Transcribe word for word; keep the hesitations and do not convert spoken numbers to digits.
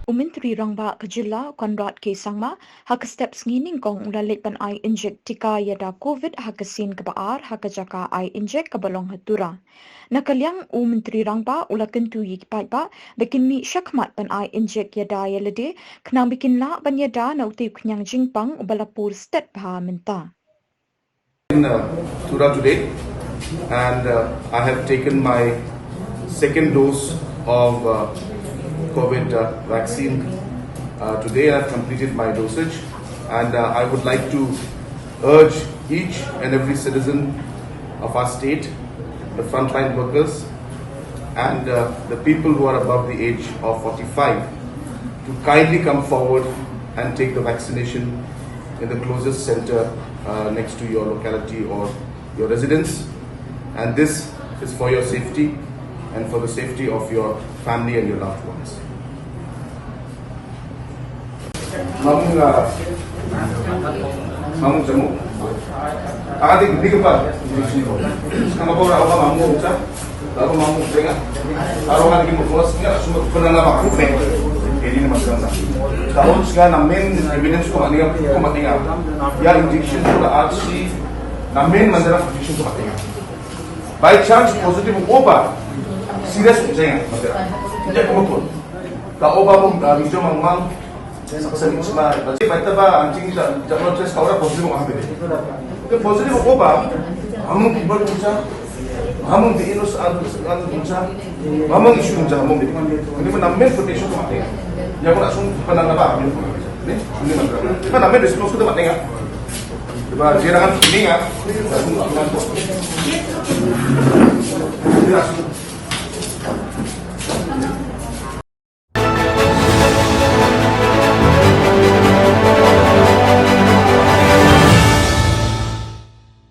U Myntri Rangbah ka jylla Conrad K Sangma ha ka step sngi nyngkong u la leit ban ai injek tika iada Covid ha ka sien kaba ar ha ka jaka ai injek kaba long ha Tura. Na ka liang u Myntri Rangbah u la kyntu ïa ki paidbah ba kin mih shakhmat ban ai injek iada ïalade khnang ba kin lah ban ïada na utei u khñiang jingpang uba la pur stet bha mynta. In uh, Tura today, and uh, I have taken my second dose of uh, COVID uh, vaccine uh, today. I've completed my dosage, and uh, I would like to urge each and every citizen of our state, the frontline workers, and uh, the people who are above the age of forty-five to kindly come forward and take the vaccination in the closest center uh, next to your locality or your residence. And this is for your safety and for the safety of your family and your loved ones. Mamunga, mamu jamu. Adi bigi pa. Sama ko ra ma mamu uca. Lalu mamu denga. Aro kan ki mo ko singa suma ko na ma ko pe. Edi ni masanga. Tahun singa namen evidence ko mania ko mania. Ya injection ko la arsi namen mandara injection ko mania. By chance positive ko ba serious ko singa mandara. Tidak ko ko. Ta o ba mo bijo mang mang. Saksa ni sima. Tapi baita ba anjing ja ja no test kau ra positive ko ambil. Ke positive ko ba. Amu ki ba uca. Amu di inus anu anu uca. Amu isu uca amu di. Ini mana men protection ko mati. Ya ko langsung panang apa amu. Ni ini mana. Mana men response ko mati. Coba dia akan ini ya. Langsung. Dia langsung.